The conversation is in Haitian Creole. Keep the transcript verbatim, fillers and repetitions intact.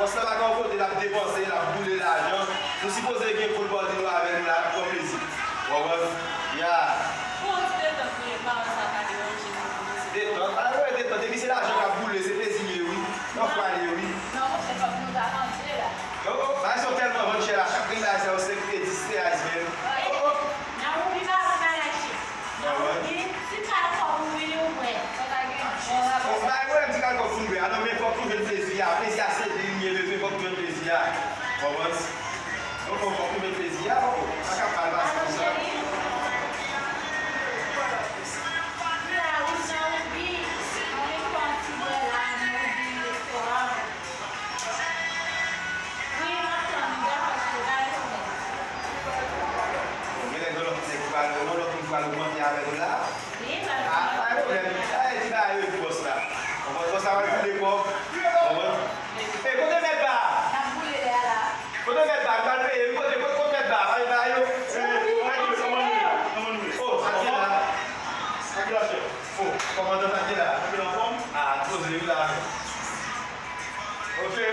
Bòs la pa gen yon kote l ap depanse, l ap boule lajan. Nou sipoze gen koul bòdi nou avè nou la, n ap pran plezi. Ou konprann? Ya. Pou yon ti detant, men pawòl sa ka deranje nou. Detant? Pa gen detant. Depi se lajan k ap boule, se plezi li ye, wi. Nan fwa li ye, wi. Non, monchè, fòk nou ta ranje la. Oh, oh, bagay sa yo tèlman vann chè la. Chak grenn bagay sa yo senk pe, dis pe, ice man. Oh, oh. Nan Woubi pa vann bagay chè. Nan Woubi, ti kal kòb ou vini ou bwè. Sa ta gen bon rapò. Bon, bagay mwen di kal kòb pou m bwè. A non, men fòk nou jwenn plezi a. Plezi a se li, li ye bezwen, fòk nou jwenn plezi a. Konprann? Donk, fòk nou jwenn plezi a, oh, oh. Pa ka mal pase konsa. Alò, cheri. M la wi, nan Woubi. Ann vin fè yon ti bwè la, nan Woubi restoran. Wi, m ap tann ou, dakò, cheri, ba yo. Bon, gen lè gen lòt nèg ki pral, gen lòt moun ki pral ogmante avè nou la. Wi, pa gen pwoblèm. A, pa gen pwoblèm. A, e ti bagay yo epi bòs la. Konprann, bòs la pral boule kòb. Konprann? E kote mèt ba a? N ap boule lè a la. Kote mèt ba a? M pral peye, wi, kote, kote, kote mèt ba a? Pa gen bagay yo. E, pa gen yo. Kòman nou ye? Kòman nou ye? Oh, sa ki la? Sa ki la, chèf? Oh, kòmandan sa ki la? Sa ki la, anfòm? A, poze, wi, la. Oke,